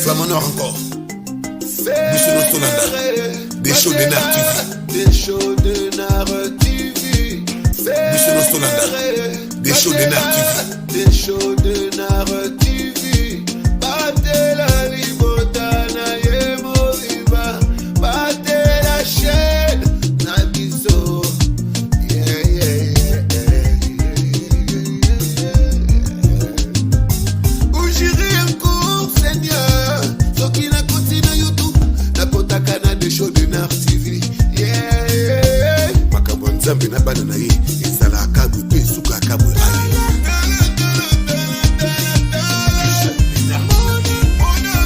Flamand Noir encore. Biso nyonso tolanda Desho Denar TV. Biso nyonso tolanda Desho Denar TV. Desho Denar TV. Batela libota na ye mobimba. Batela chaîne na biso. Yeah, yeah, yeah, yeah, yeah. Où j'irai encore, Seigneur? Soki nakoti na YouTube, nakotaka na Desho Denar TV. Yeah, yeah. Makambo ya Nzambe na bana na ye ezalaka bwe mpe esukaka bwe. Ale. Mona,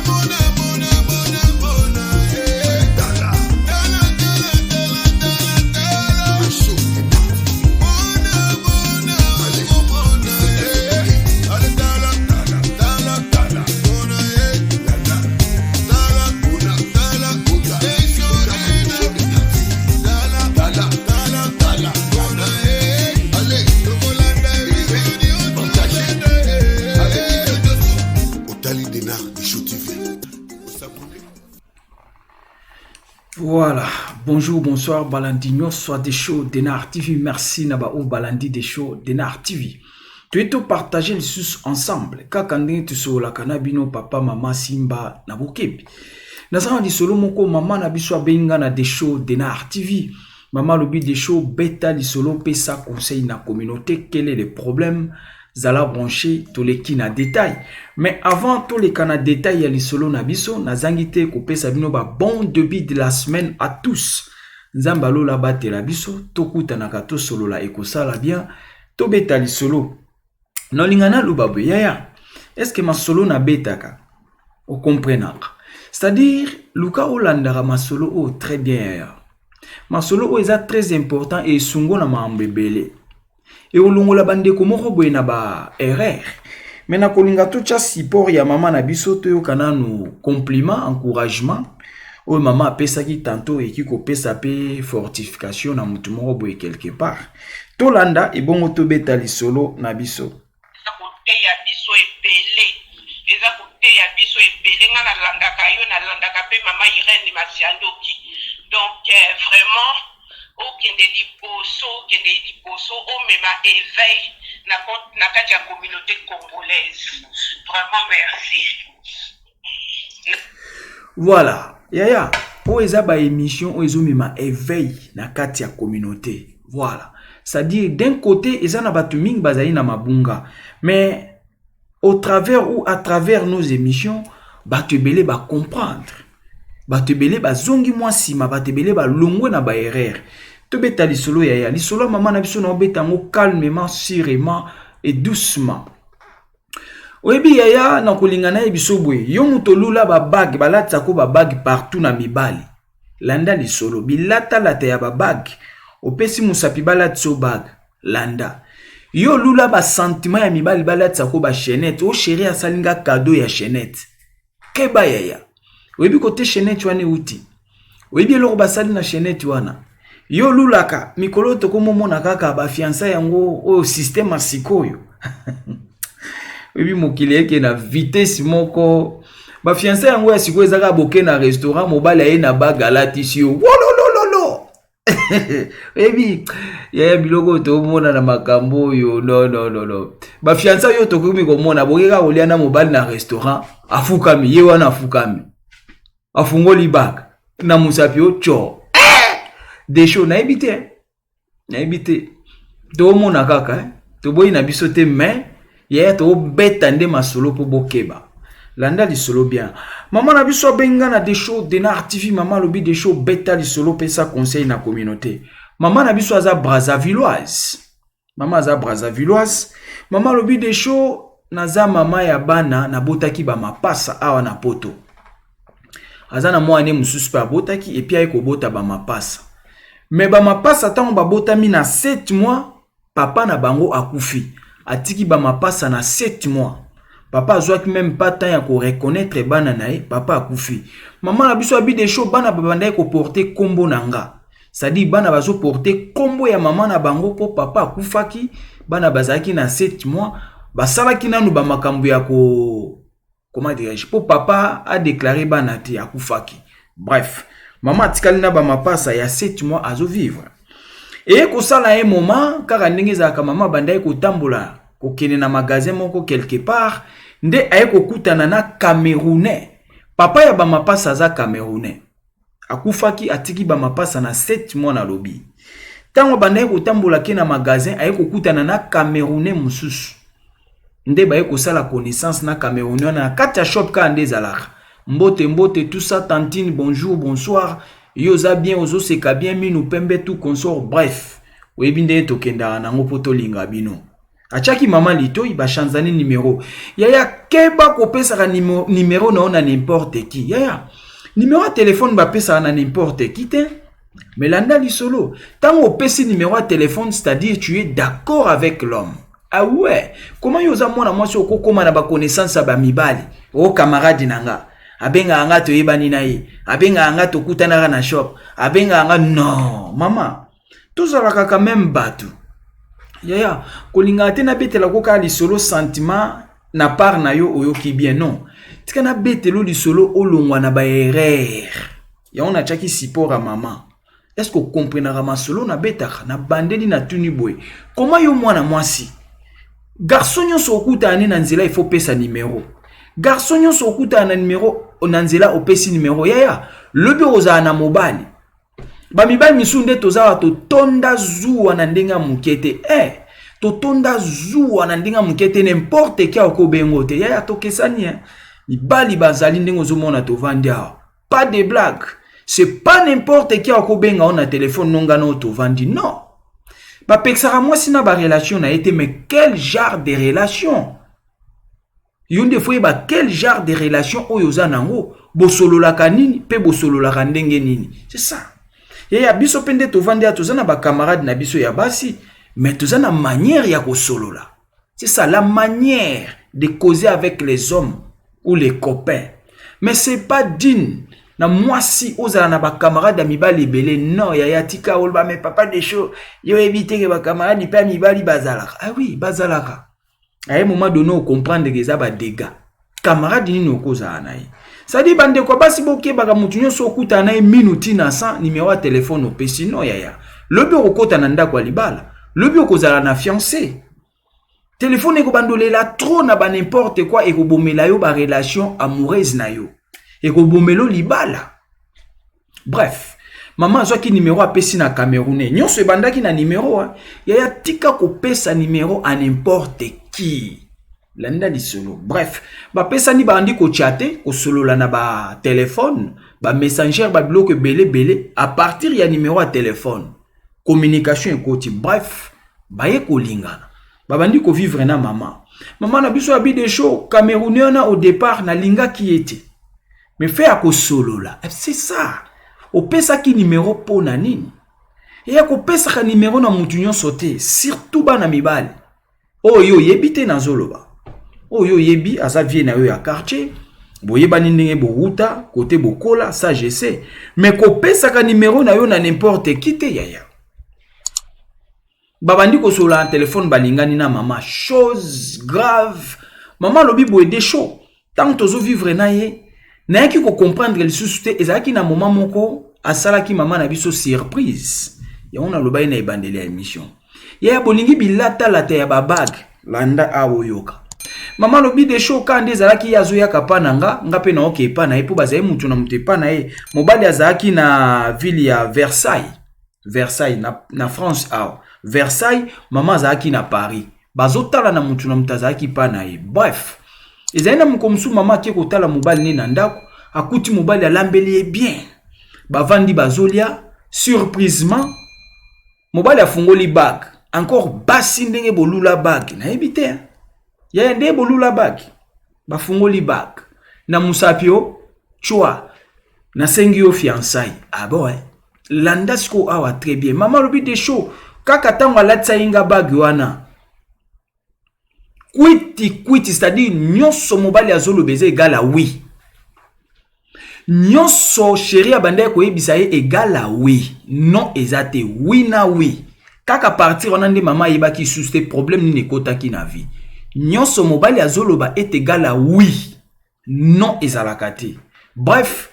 mona, mona, mona, mona, yeah. Tala. Tala, tala, tala, tala, tala. Desho Denar TV. Mona, mona, Allez. mona, yeah. Allez, tala, Tala. tala, Tala. mona, yeah. Lala. Tala, Mona. tala, Mona. Desho Desho Denar. Denar TV. Tala, Tala. tala, Tala. mona, yeah. Allez. Tokolanda émission Partage. nyonso. Allez. Otali Denar Desho TV. Osabone. Voilà, bonjour, bonsoir, Balandi nyonso Desho Denar TV. Merci na ba oyo balandi Desho Denar TV. Toye topartage lisusu ensemble kaka ndenge tosololaka na bino papa mama Simba na bokebi. Naza na lisolo moko mama na biso abengi nga na Desho Denar TV. Mama alobi: "Desho, beta lisolo, pesa conseil na communauté, quel est le problème?" Zala branché, toleki na détail. Mais avant toleka na détail ya lisolo na biso, nazangi te kopesa bino ba bon début de la semaine à tous. Nzambe alola batela biso, tokutanaka, tosolola, ekosala bien, tobeta lisolo. Nalinga naloba boye, yaya, est-ce masolo nabetaka okomprenaka? C'est-à-dire, luka olandaka masolo oyo très bien, yaya. Masolo oyo eza très important e esungo na makambo ebele, ekolongola bandeko moko boye na ba erreur. Me nakolinga totya support ya mama na biso, toyoka nanu compliment, encouragement oyo mama apesaki tantôt, eki kopesa mpe fortification na motu moko boye quelque part. Tolanda, ebongo tobeta lisolo na biso. Eza koteya biso ebele, eza koteya biso ebele. Nga nalandaka yo, nalandaka mpe mama Irene Masiandoki. Donc vraiment, okende liboso, okende liboso, omema éveil na kati ya communauté congolaise. Vraiment merci. Voilà, yaya, oyo eza baémission oyo ezomema éveil na kati ya communauté. Voilà, c'est-à-dire, d'un côté eza na bato mingi bazali na mabunga, mais au travers ou à travers nos émissions, bato ebele bacomprendre, bato ebele bazongi mwa nsima, bato ebele balongwe na baerreur. Tobeta lisolo, yaya. Lisolo ya mama na biso, na obeta yango calmement, sûrement et doucement. Oyebi, yaya, na kolinga nayebi so boye: yo moto olula babague, balatisako babague partout na mibali. Landa lisolo. Bilatalata ya babague, opesi mosapi, balatisa yo bague. Landa, yo olula basentiment ya mibali, balatisako bachaînette. O chéri asali nga cadeau ya chaînette. Keba, yaya. Oyebi kote chaînette wana euti? Oyebi eloko basali na chaînette wana? Yo olulaka mikolo oyo, tokomomona kaka bafiançailles yango oyo, système ya sikoyo. Oyebi, mokili eke na vitesse moko. Bafiançailles yango ya sikoyo eza kaka boke na restaurant, mobali aye na bague, alatisi yo, wololololo. Oyebi, yaya, biloko oyo tomona na makambo oyo, non, non, non, non. Bafiançailles oyo tokomi komona, boke kaka kolia na mobali na restaurant, afukami ye wana, afukami, afungoli bague na mosapi, otyo Desho. Nayebi te, nayebi te, tomona kaka, eh? Toboyi na biso te, mais yaya, tobeta nde masolo mpo bokeba. Landa lisolo bien. Mama na biso abenga na Desho Denar TV. Mama alobi: "Desho, beta lisolo, pesa conseil na communauté." Mama na biso aza Brazzavilloise, mama aza Brazzavilloise. Mama alobi: "Desho, naza mama ya bana, nabotaki bamapasa awa na Poto." Aza na mwana mosusu mpe abotaki, et puis aye kobota bamapasa. Me bamapasa, ntango babotami na 7 mois, papa na bango akufi, atiki bamapasa na 7 mois. Papa azwaki même pas temps ya koreconnaître bana na ye, papa akufi. Mama na biso abi: "Desho, bana babandaki koporter nkombo na nga." C'est-à-dire, bana bazoporter nkombo ya mama na bango mpo papa akufaki, bana bazalaki na 7 mois. Basalaki nanu bamakambo ya ko Comment dirais-je, mpo papa adéclaré bana te, akufaki. Bref, mama atikali na bamapasa ya 7 mois, azovivre. Eye kosala ye moment kaka ndenge ezalaka, mama abandaki kotambola, kokende na magasin moko quelque part, nde aye kokutana na Camerounais. Papa ya bamapasa aza Camerounais, akufaki, atiki bamapasa na 7 mois. Nalobi, ntango abandaki kotambola ke na magasin, aye kokutana na Camerounais mosusu, nde baye kosala connaissance na Camerounais wana na kati ya shop. Kaka nde ezalaka mbote mbote, tout ça, tantine bonjour, bonsoir, yo oza bien, ozoseka bien, minu pembe, tout consort. Bref, oyebi ndenge tokendaka nango mpo tolinga bino. Atiaki mama litoi, bachanzani numero. Yaya, keba kopesaka numero na yo na n'importe qui. Yaya, numero ya telefone bapesaka na n'importe qui te. Mais landa lisolo. Ntango opesi numero ya telefone, c'est-à-dire tu es d'accord avec l'homme. Ah ouais, comment yo oza mwana mwasi, okokóma na baconnaissance ya bamibali? O camarade na nga abengaka nga, toyebani na ye, abengaka nga, tokutanaka na shop, abengaka nga. Non, mama, tozalaka quand même bato. Yaya, kolingaka te nabetelako kaka lisolo sentiment na part na yo, oyoki bien. Non, tika nabetelo lisolo, olongwa na baerreur. Yango natiaki support ya mama. Est-ce okomprenaka masolo nabetaka? Nabandeli, natuni boye: koma yo mwana mwasi, garçon nyonso okutana ne na nzela, il faut pesa numero? Garçon nyonso okutana na numero na nzela, opesi numero? Yaya, lobi okozala na mobali. Bamibali misusu nde toza, totonda zuwa na ndenge ya moke te. Totonda zuwa na ndenge ya moke te. N'importe qui akobengo te. Yaya, tokesani, eh? Mibali bazali ndenge ozomona tovandi awa, pas de blague. C'est pas n'importe qui akobenga o na telefone nongana oyo tovandi. Non, bapekisaka mwasi na barelation na ye te, mais quel genre de relation? Yo nde faut yeba quel genre de relation oyo oza nango, bosololaka nini mpe bosololaka ndenge nini. C'est ça, yaya. Biso mpe nde tovandi ya, toza na bacamarade na biso ya basi, mais toza na manière ya kosolola. C'est ça, la manière de causer avec les hommes ou les copains. Mais c'est pas digne na mwasi ozala na bacamarade ya mibali ebele. Non, yaya, tika oloba. Mais papa Desho, yo oyebi teke bacamarade mpe ya mibali bazalaka? Ah oui, bazalaka. À un moment donné, ocomprendre ke eza badégâts. Camarade nini okozala na ye? C'est-à-dire, bandeko basi, bokebaka. Motu nyonso okutana na ye minu ntina 100 numero ya telefone opesi? No, yaya. Lobi okokɔta na ndako ya libala, lobi okozala na fiancé, telefone ekobandolela trop na ba n'importe quoi, ekobomela yo barelation amoureuse na yo, ekobomela yo libala. Bref, mama azwaki nimero, apesi na Camerounais. Nyonso ebandaki na nimero. Yaya, tika kopesa nimero à n'importe qui. Landa lisolo. Bref, bapesani, bandi kochatter, kosolola na batelefone, bamessager, babiloko ebele ebele. À partir ya nimero ya telefone, communication ekoti. Bref, baye kolingana, babandi kovivre na mama. Mama na biso abi Desho, Camerounais wana, au départ nalingaki ye te, mais fait ya kosolola, c'est ça. Opesaki nimero mpo na nini? Eya kopesaka nimero na mutu nyonso te, surtout bana mibali oyo oyebi te. Nazoloba oyo oyebi, aza vie na yo ya quartier, boyebani ndenge bowuta kote bokola, ça je sais. Mais kopesaka nimero na yo na n'importe qui te, yaya. Babandi kosolola na telefone, balingani na mama. Chose grave, mama alobi boye: Desho, ntango tozovivre na ye, nayaki kocomprendre lisusu te. Ezalaki na moment moko asalaki mama na biso surprise. Yango naloba ye na ebandeli ya émission. Yaya, bolingi bilatalata ya babague. Landa awa, oyoka. Mama alobi: Desho, ka nde ezalaki, ye azoyaka pa na nga, nga mpe naoke epa na ye, mpo bazali mutu na moto epa na ye. Mobali azalaki na ville ya Versailles, Versailles na France awa, Versailles. Mama azalaki na Paris. Bazotala na mutu na moto azalaki pa na ye. Bref, ezali na moko mosusu, mama ake kotala mobali ne na ndako, akuti mobali alambeli ye bien, bavandi, bazolia. Surprisement, mobali afungoli bague. Encore basi, ndenge bolula bague, nayebi te. Yaya, ndenge bolula bague, bafungoli bague na mosapi o cwa: nasengi yo fiançailles. Ah bon, eh? Landa sikoyo awa très bien. Mama alobi: Desho, kaka ntango alatisa ye nga bague wana, kwiti kwiti, c'est-à-dire nyonso mobali azoloba eza égal à oui. Nyonso chéri abandaki koyebisa ye, égal à oui. Non, eza te oui na oui. Kaka partir wana nde mama ayebaki lisusu te problème nini ekotaki na vie. Nyonso mobali azoloba est égal à oui. Non, ezalaka te. Bref,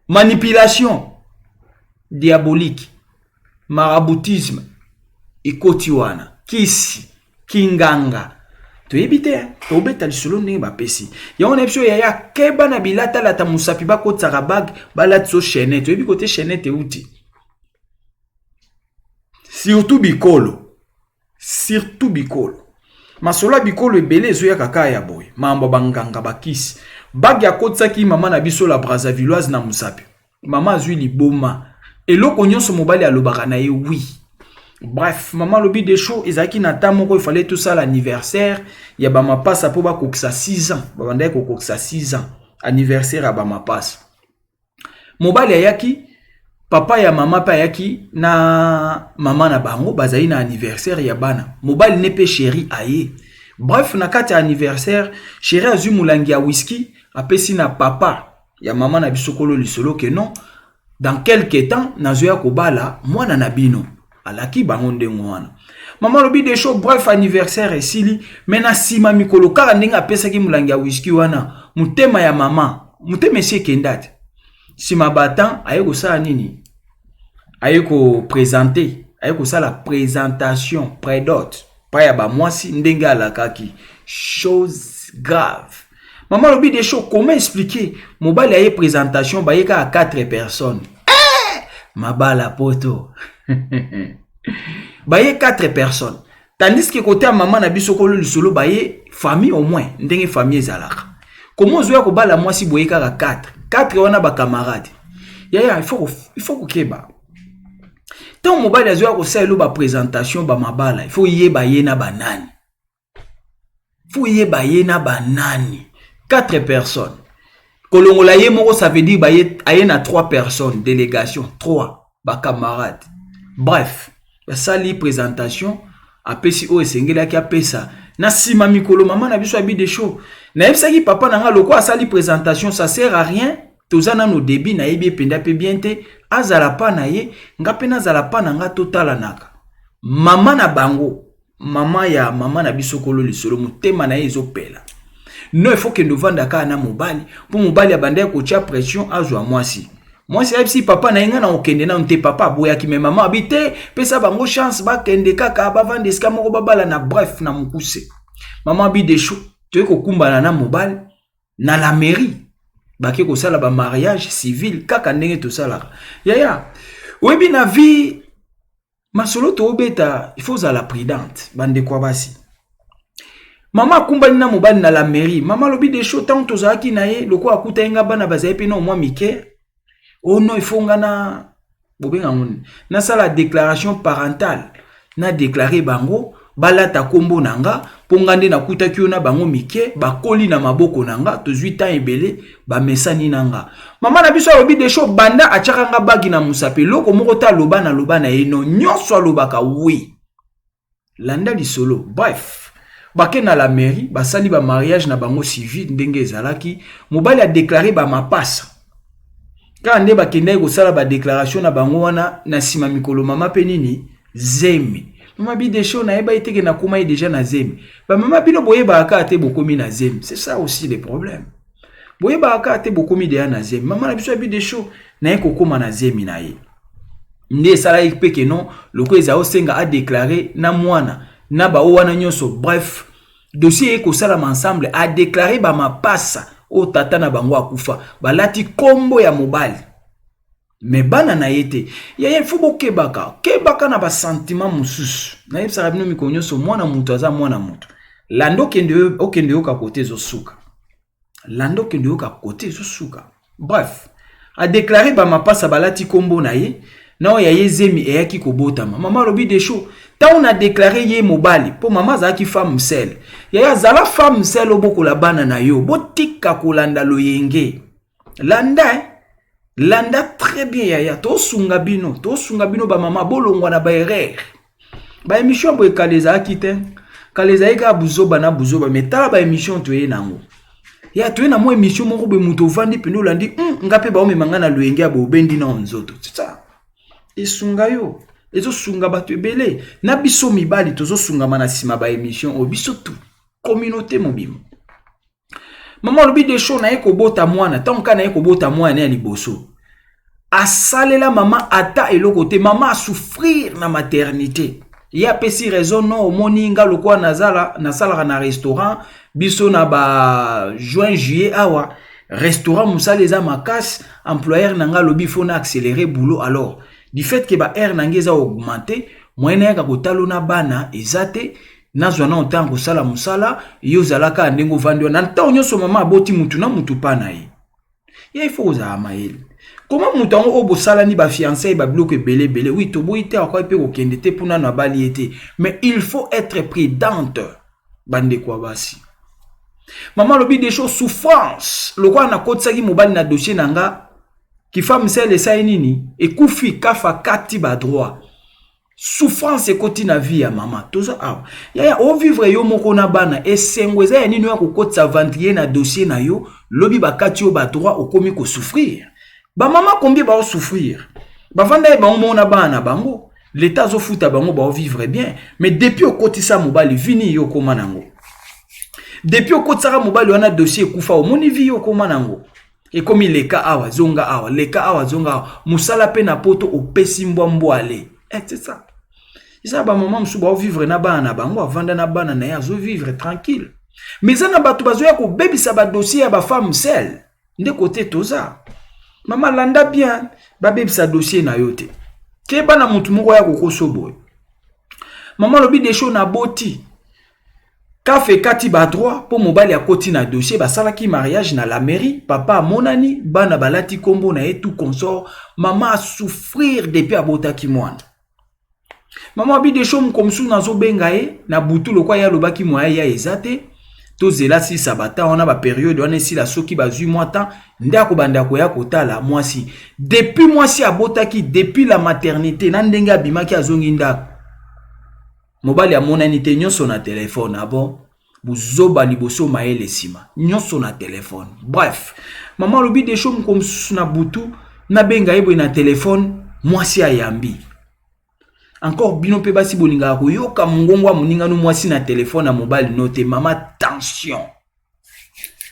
manipulation diabolique, maraboutisme ekoti wana, kisi, kinganga, toyebi te. Tobeta lisolo ndenge bapesi yango na biso. Yaya, keba na bilatalata, mosapi bakotisaka bague, balatisa chaînette, toyebi kote chaînette euti. Surtout bikolo, surtout bikolo, masolo ya bikolo ebele ezoyaka kaka ya boye, mambo ya banganga, bakisi. Bague akotisaki mama na biso la Brazzavilloise na mosapi, mama azwi liboma, eloko nyonso mobali alobaka na ye oui. Bref, mama alobi Desho, ezalaki na ta moko efale tosala anniversaire ya bamapasa mpo bakokisa 6 ans. Babandaki kokokisa 6 ans, anniversaire ya bamapasa. Mobali ayaki, papa ya mama mpe ayaki na mama na bango, bazali na anniversaire ya bana. Mobali ne mpe chéri aye. Bref, na kati ya anniversaire, chéri azwi molangi ya whisky, apesi na papa ya mama na biso kolo lisolo ke non, dans quelque temps nazoya kobala mwana na bino. Alaki bango ndenge wana. Mama alobi Desho, bref, anniversaire esili, mais na nsima mikolo kaka ndenge apesaki molangi ya whisky wana, motema ya mama, motema esi ekenda te. Nsima batan aye kosala nini? Aye koprésenter, aye kosala présentation prédot pa ya bamwasi ndenge alakaki. Chose grave, mama alobi Desho, comment expliquer? Mobali aye présentation, baye kaka 4 personnes. Eh! Mabala poto, baye 4 personnes, tandis que côté ya mama na biso kolo lisolo, baye famille au moins ndenge famille ezalaka. Comment ozoya kobala mwasi boye kaka 4 4 wana bacamarade? Yaya, il faut kokeba. Ntango mobali azoya kosala elo baprésentation bamabala, il faut yeba ye na banani, faut yeba ye na banani. 4 personnes, kolongola ye moko, ça veut dire baye, aye na 3 personnes, délégation 3 bacamarade. Bref, basali présentation, apesi oyo esengelaki apesa. Na nsima mikolo, mama na biso abi Desho, nayebisaki papa na nga, lokola asali présentation, ça sert à rien, toza nano début, nayebi ependa mpe bien te, azala pa na ye, nga mpe nazala pa na nga, totalanaka. Mama na bango, mama ya mama na biso kolo lisolo, motema na ye ezopela. Non, il faut kende ovanda kaka na mobali, mpo mobali abandaki kotia pression azwa mwasi. Mwasi ayebisi papa na ye, ngai na kokende nano te. Papa aboyaki, mais mama abi te, pesa bango chance, bakende kaka, bavanda esika moko, babala na. Bref, na mokuse, mama abi Desho, toye kokumbana na mobali na la mairie, bake kosala bamariage civil kaka ndenge tosalaka. Yaya, oyebi na vie, masolo toobeta, il faut ozala prudente. Bandeko ya basi, mama akumbani na mobali na la mairie. Mama alobi Desho, ntango tozalaki na ye, lokola akutaki nga, bana bazali mpe na mwa mike, oh non, il faut nga na bobengango nini, nasala déclaration parentale, na déclare bango, balata nkombo na nga, mpo nga nde nakutaki yo na bango mike, bakoli na maboko na nga, tozwi temps ebele, bamesani na nga. Mama na biso alobi Desho, banda atiaka nga bague na mosapi, eloko moko te aloba, naloba na ye non, nyonso alobaka oui. Landa lisolo. Bref, bake na la mairie, basali bamariage na bango civil ndenge ezalaki. Mobali adéclarer bamapasa kaka nde bakendaki kosala badéclaration na bango wana. Na nsima mikolo, mama mpe nini, zemi. Mama bi Desho, nayeba ye teke nakóma ye déjà na zemi. Bamama, bino boyebaka kaka te bokomi na zemi, c'est ça aussi le problème. Boyebaka kaka te bokomi deya na zemi. Mama na biso abi Desho, naye kokóma na zemi na ye nde esalaki mpe ke non, lokola ezala osenga adéclarer na mwana na bao wana nyonso. Bref, dossier eye kosalama ensemble, adéclarer bamapasa oyo tata na bango akufa, balati nkombo ya mobali, mais bana na ye te. Yaya, il faut bokebaka, kebaka na basentiment mosusu. Nayebisaka bino mikolo nyonso, mwana moto aza mwana moto. Landa, okende, okende yoka kote ezosuka. Landa, okende yoka kote ezosuka. Bref, adéclarer bamapasa, balati nkombo na ye na oyo ya ye. Zemi eyaki kobotama. Mama alobi Desho, ntango na déclarer ye mobali, mpo mama azalaki femme seule. Yaya, azala femme seule, obokola bana na yo, botika kolanda loyenge. Landa, eh? Landa très bien, yaya, tosunga bino, tosunga bino bamama, bolongwa na baerreur. Baémission boye kala ezalaki te. Kala ezalaki kaka buzoba na buzoba, mais tala baémission toye nango ya toye na mwa émission moko boye, moto ovandi pene, olandi nga mpe baomema nga na loyenge ya boye, obendi na nzoto. C'est esunga yo, ezosunga bato ebele na biso mibali, tozosungama na nsima baémission oyo, biso tu communauté mobima. Mama alobi Desho naye kobota mwana, ntango kaka naye kobota mwana ya liboso, asalela mama ata eloko te. Mama asouffrir na maternité. Ye apesi raison: non, omoni nga lokola nazala nasalaka na restaurant, biso na ba juin, juillet awa restaurant mosala eza makasi. Employeur na nga alobi faut na accélérer boulot. Alors du fait que ba heure na nga eza augmenté, moyen nayaka kotala na bana eza te. Nazwa na ntango kosala mosala, ye ozalaka ndenge ovandi wana na ntango nyonso. Mama aboti mutu na mutu mpa na ye. Ye, il faut kozala mayele. Koma moto yango oyo bosalani bafiançailles, babiloko ebele ebele, oui, toboyi te, akoki mpe kokende te mpona nano abali ye te, mais il faut être prudente, bandeko ya basi. Mama alobi Desho, souffrance lokola nakotisaki mobali na dossier na nga, kifemme seule esali nini? Ekufi. Kafa kati badroit, souffrance ekoti na vie ya mama. Toza awa, yaya, ovivre yo moko na bana, esengo eza ya nini oya kokotisa aventurier na dossier na yo? Lobi bakati yo badroit, okomi kosouffrir. Bamama combien baosouffrir? Bavanda ye bango moko na bana na bango, leta azofuta bango, baovivre bien. Mais depuis okotisa mobali, vini yo okóma nango. Depuis okotisaka mobali wana, dossier ekufa. Omoni vie yo okóma nango, ekomi leka awa, zonga awa, leka awa, zonga awa. Mosala mpe na poto opesi mbwa mbwa ale. Eh, c'est ça. Eza bamama mosusu baovivre na bana na bango, avanda na bana na ye, azovivre tranquille. Mais eza na bato bazoya kobebisa badossier ya bafemme seule. Nde kote toza, mama, landa bien, babebisa dossier na yo te. Keba na motu moko ya kokoso boye. Mama alobi Desho, naboti, CAF ekati badroit mpo mobali akoti na dossier. Basalaki mariage na la mairie, papa amonani, bana balati nkombo na ye, tout consort. Mama asouffrir depuis abotaki mwana. Mama abi Desho, moko mosusu nazobenga ye na butu, lokwa ye alobaki moya ya eza te, tozela silisa batan wana, baperiode wana esila, soki bazwi mwa temps nde akobanda koya kotala mwasi. Depuis mwasi abotaki, depuis la maternité na ndenge abimaki, azongi ndako, mobali amonani te, nyonso na telefone. Abo buzoba liboso, mayele nsima, nyonso na telefone. Bref, mama alobi Desho, moko mosusu na butu nabenga ye boye na telefone, mwasi ayambi encore. Bino mpe basi bolingaka koyoka mongongo ya moningano mwasi na telefone ya mobali no te. Mama, tension.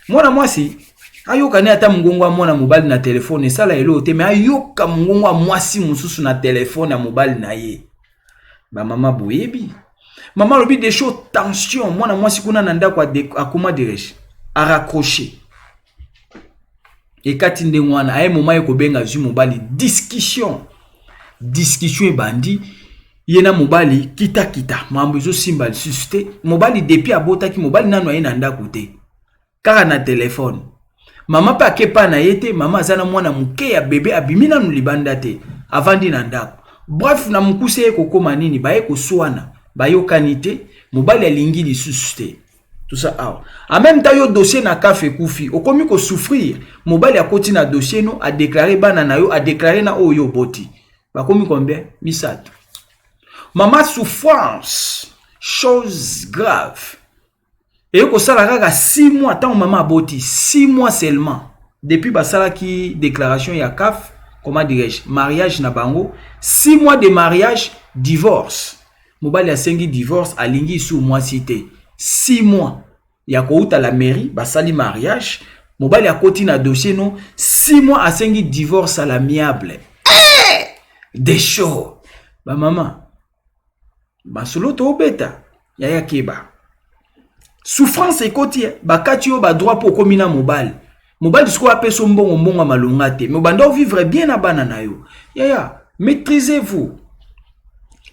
Mwana mwasi ayoka ne ata mongongo ya mwana mobali na telefone, esala eloko te, mais ayoka mongongo ya mwasi mosusu na telefone ya mobali na ye. Bamama boyebi. Mama alobi Desho, tension. Mwana mwasi kuna na ndako akoma direshe, araccroche, ekati ndenge wana. Aye moma ye kobenga, zwi mobali, discussion. Discussion ebandi, ye na mobali kitakita, mambo ezosimba lisusu te. Mobali depuis abotaki, mobali nano aye na ndako te, kaka na telefone. Mama mpe akepa na ye te. Mama aza na mwana moke ya bebe, abimi nanu libanda te, avandi na ndako. Bref, na mokuse, ye kokóma nini, baye koswana, bayokani te, mobali alingi lisusu te. Tout ça awa, en même temps yo dossier na CAF ekufi, okomi kosouffrir. Mobali akoti na dossier no, adéclaré bana na yo, adéclaré na oyo oboti, bakomi combien? Misato. Mama, souffrance, chose grave. Eye kosala kaka 6 mois ntango mama aboti, 6 mois seulement depuis basalaki déclaration ya CAF, comment dirais-je, mariage na bango. 6 mois de mariage, divorce. Mobali asengi divorce, alingi isu mwasi te. 6 mois ya kouta la mairie, basali mariage, mobali akoti na dossier no, 6 mois asengi divorce à l'amiable. Hey! Des choses, bamama, masolo toobeta. Yaya, keba, souffrance ekoti. Bakati yo badroit mpo okomi na mobali. Mobali sikoyo apesa mbongo, mbongo ya malonga te, mais obanda ovivre bien na bana na yo. Yaya, maîtrisez-vous.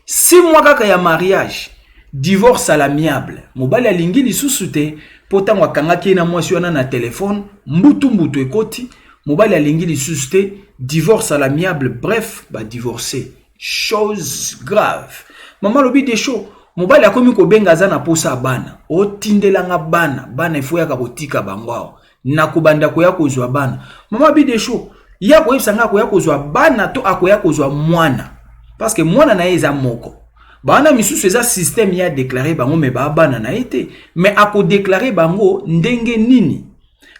6 mois kaka ya mariage, divorce à l'amiable. Mobali alingi lisusu te mpo ntango akangaki ye na mwasi wana na telefone, mbutu mbutu ekoti, mobali alingi lisusu te, divorce à l'amiable. Bref, badivorce, chose grave. Mama alobi Desho, mobali akomi kobenga, aza na posa ya bana, otindelanga bana, bana efo yaka kotika bango awa, nakobanda koya kozwa bana. Mama abi Desho, ye akoyebisa nga akoya kozwa bana to akoya kozwa mwana, parce que mwana na ye eza moko, bana misusu eza système ye adéclaré bango, mais baa bana na ye te. Mais akodéclarer bango ndenge nini?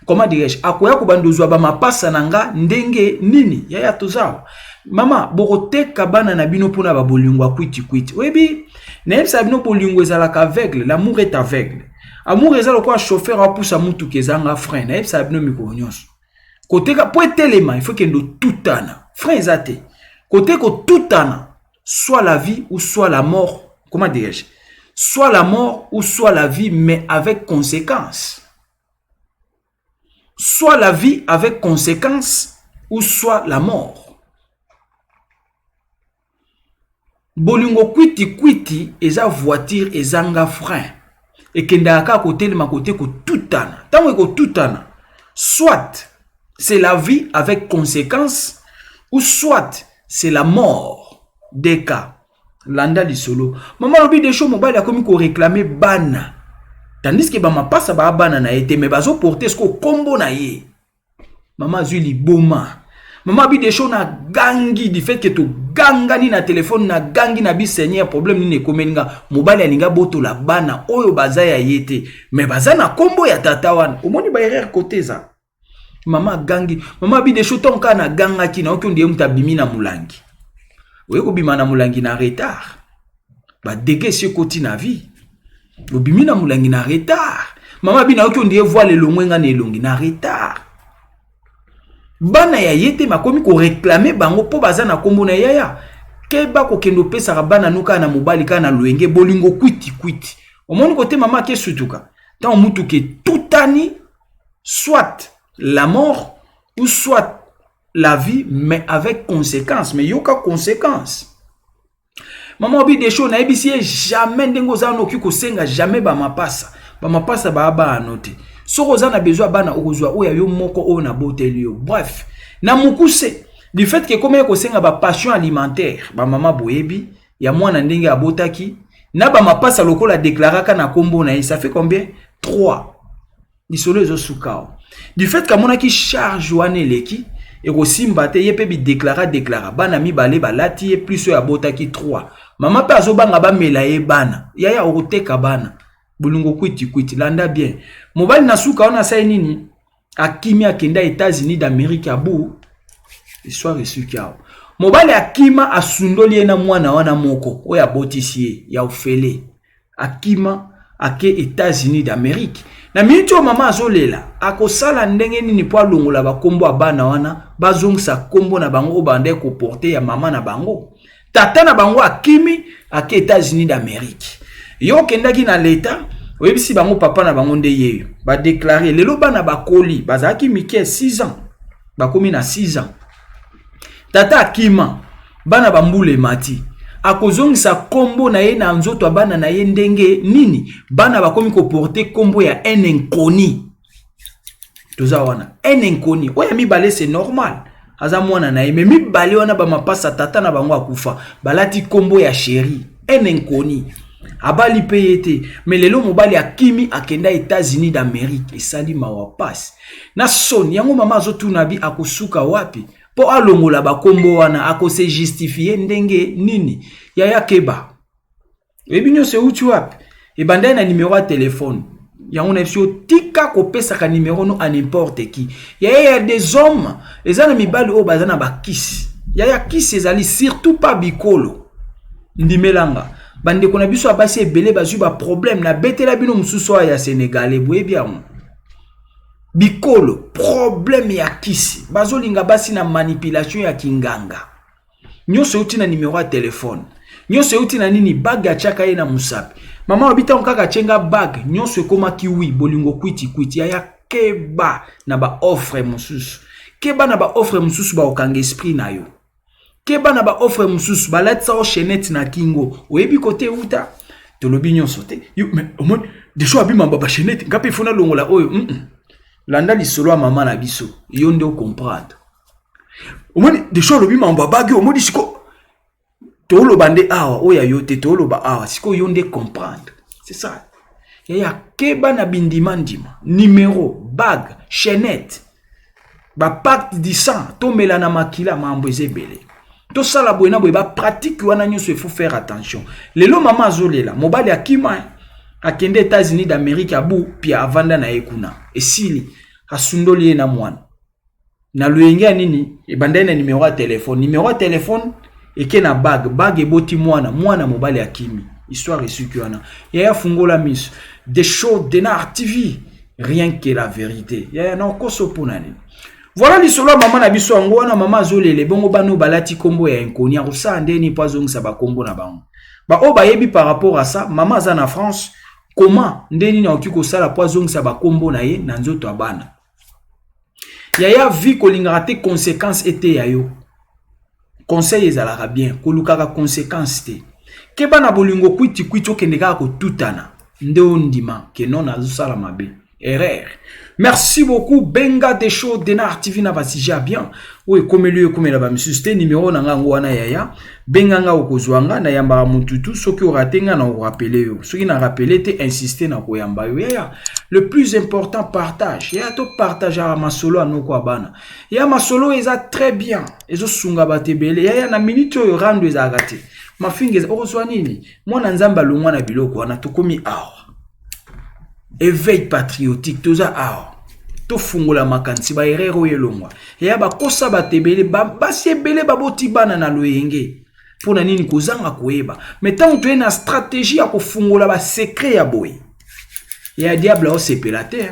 Comment dirais-je, akoya kobanda ozwa bamapasa na nga ndenge nini? Yaya, toza mama, bokoteka bana na bino mpona babolingo ya kwitikwiti. Oyebi, nayebisa bino, bolingo ezalaka aveugle, l'amour est aveugle. Amour eza lokola chauffeur apusa mutuka ezanga frein. Nayebisaka bino mikolo nyonso. Koteka po etelema, il faut kende otutana. Frein eza te. Kote kotutana, soit la vie ou soit la mort. Comment dirais-je? Soit la mort ou soit la vie, mais avec conséquence. Soit la vie avec conséquence ou soit la mort. Bolingo kwiti kwiti eza voiture ezanga frein. Ekendaka kaka kotelema kote kotutana. Ntango ekotutana, soit c'est la vie avec conséquence ou soit c'est la mort. Deka. Landa lisolo. Mama alobi desho mobali akomi ko réclamer bana. Tandis que ba mapasa ba bana na ye te mais bazo porter ce kombo na ye. Mama azwi liboma. Mama abi desho na gangi du fait que to gangani na téléphone na gangi na bi Seigneur problème nini ekomeli nga mobali alinga botola bana oyo baza ya ye te mais baza na kombo ya tata wana. Omoni ba erreur côté za. Mama agangi, mama abi desho ntango kaka nagangaki nayoki ondiye moto abimi na molangi. Oye kobima na molangi na retard. Ba dégâts esi ekoti na vie. Obimi na molangi na retard. Mama abi nayoki ondiye voile elongwe nga na elongi na retard. Bana ya ye te makomi koreklame bango mpo baza na kombo na yaya. Keba kokende opesaka bana no kaka na mobali kaka na loyenge bolingo kwiti kwiti. Omoni kote mama ake sutuka. Ntango mutuka etutani soit la mort ou soit la vie mais avec conséquence. Mais yoka conséquence. Mama obi desho nayebisi ye jamais ndenge oza wana okoki kosenga jamais bamapasa. Bamapasa baa bana no te. Soki oza na besoin ya bana okozwa oyo ya yo moko oyo naboteli yo. Bref, na mokuse, du fait que ekomaki kosenga ba passion alimentaire, ba mama boyebi ya mwana ndenge abotaki na ba mapasa lokola deklaraka na kombo na ye, ça fait combien? 3. Lisolo ezosuka awa. Du fait qu'amonaki charge wana eleki ekosimba te, ye pe bi deklara deklara bana mibale balati ye plus oyo abotaki 3. Mama pe azobanga bamela ye bana. Yaya okoteka bana. Bolingo kwiti kwiti, landa bien. Mobali na suka wana asali nini? Akimi akenda États-Unis d'Amérique abu. Histoire esuki awa. Mobali akima asundoli ye na mwana wana moko oyo abotisi ye ya ofele. Akima ake États-Unis d'Amérique. Na minute oyo mama azolela, akosala ndenge nini po alongola ba kombo ya bana wana, bazongisa kombo na bango oyo bandaki koporte ya mama na bango. Tata na bango akimi ake États-Unis d'Amérique. Yo okendaki na l'État, oyebisi bango papa na bango nde yeyo. Ba déclarer lelo bana bakoli, bazalaki mike 6 ans. Bakomi na 6 ans. Tata akima, bana ba mbula emati. Akozongisa kombo na ye na nzoto ya bana na ye ndenge nini? Bana bakomi koporte kombo ya un inconnu. Toza wana, un inconnu. Oyo ya mibale c'est normal. Aza mwana na ye, mais mibale wana ba mapasa tata na bango akufa, balati kombo ya chéri, un inconnu. Abali pe ye te, mais lelo mobali akimi akenda États-Unis d'Amérique, esali mawa pasi. Na soni yango mama azotuna bi akosuka wapi po alongola ba kombo wana, akose justifier ndenge nini? Yaya keba. Oyebi nyonso euti wapi? Ebandaki na numero ya telefone. Yango na biso tika kopesaka numero no à n'importe qui. Yaya ya des hommes, eza na mibali oyo baza na ba kisi. Yaya kisi ezali surtout pas bikolo. Ndimelanga. Bandeko na biso ya basi ebele bazwi ba problème na betela bino mosusu oyo ya Sénégalais, boyebi yango. Bikolo, problème ya kisi. Bazolinga basi na manipulation ya kinganga. Nyonso euti na numero ya telefone. Nyonso euti na nini? Bague atiaka ye na mosapi. Mama alobi ntango kaka atie nga bague, nyonso ekomaki wi, bolingo kwiti kwiti. Yaya keba na ba offre mosusu. Keba na ba offre mosusu bakokanga esprit na yo. Keba na ba offre mosusu balatisa yo chaînette na kingo. Oyebi kote euta? Tolobi nyonso te. Yo, mais omoni deja abima ba chaînette, nga pe faut nalongola oyo. Landa lisolo ya mama na biso, yo nde ocomprendre. Omoni deja olobi mambo ya bague, omoni siko toloba nde awa oyo ya yo te, toloba awa siko yo nde comprendre. C'est ça. Yaya keba na bindima ndima, numéro, bague, chaînette, ba pacte du sang, tomela na makila mambo eza ebele. Tosala boye na boye ba pratique wana nyonso il faut faire attention. Lelo mama azolela, mobali akima akende États-Unis d'Amérique abu pia avanda na ye kuna. Esili asundoli ye na mwana. Na loyenge ya nini ebandaki na numero ya telefone, numero ya telefone eke na bague, bague eboti mwana, mwana mobali akimi. Histoire esuki wana. Yaya, fungola miso. The Show Denar TV, rien que la vérité. Yaya, na okoso mpona nini? Voilà lisolo ya mama na biso yango wana. Mama azolele bongo, bana oyo balati nkombo ya inkoni, akosala ndeni mpo azongisa bakombo na bango? Baoyo bayebi par rapport à ça, mama aza na France, comment, nde nini akoki kosala mpo azongisa bakombo na ye na nzoto ya bana? Yaya, vie kolingaka te conséquence eteya yo. Conseil ezalaka bien, kolukaka conséquence te. Keba na bolingo kwitikwiti, okende kaka kotutana nde ondima ke non, nazosala mabe, erreur. Merci beaucoup. Benga Des Show Denar TV na basujet ya bien oyo ekomeli oyo ekomela bamisusu te. Nimero na nga yango wana, yaya, benga nga, okozwa nga, nayambaka motutu. Soki orater nga, na orappeler yo. Soki na rappeler te, insiste na koyamba yo. Yaya, le plus important, partage. Yaya, topartageaka masolo ya noko ya bana ya masolo eza très bien, ezosunga bato ebele. Yaya, na minute oyo rando ezalaka te, mafinga eza, okozwa nini? Mwana Nzambe alongwa na biloko wana. Tokomi awa, éveil patriotique, toza awa, tofungola makanisi, baerreur oyo elongwa. Eya bakosa bato ebele, basi ebele baboti bana na loyenge. Mpo na nini? Kozanga koyeba. Mais ntango toye na stratégie ya kofungola basecret ya boye ya diable, aosepela te.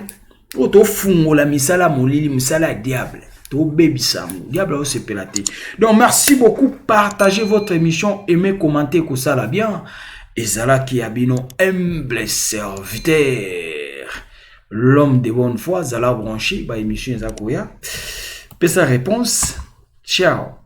Oyo tofungola misala molili, misala ya diable, tobebisa yango, diable aosepela te. Donc merci beaucoup, partagez votre émission, aimez, commentez, kosala bien. Ezalaki ya bino humble serviteur, l'homme de bonne foi. Zala branché, baémission eza koya. Pesa réponse. Ciao.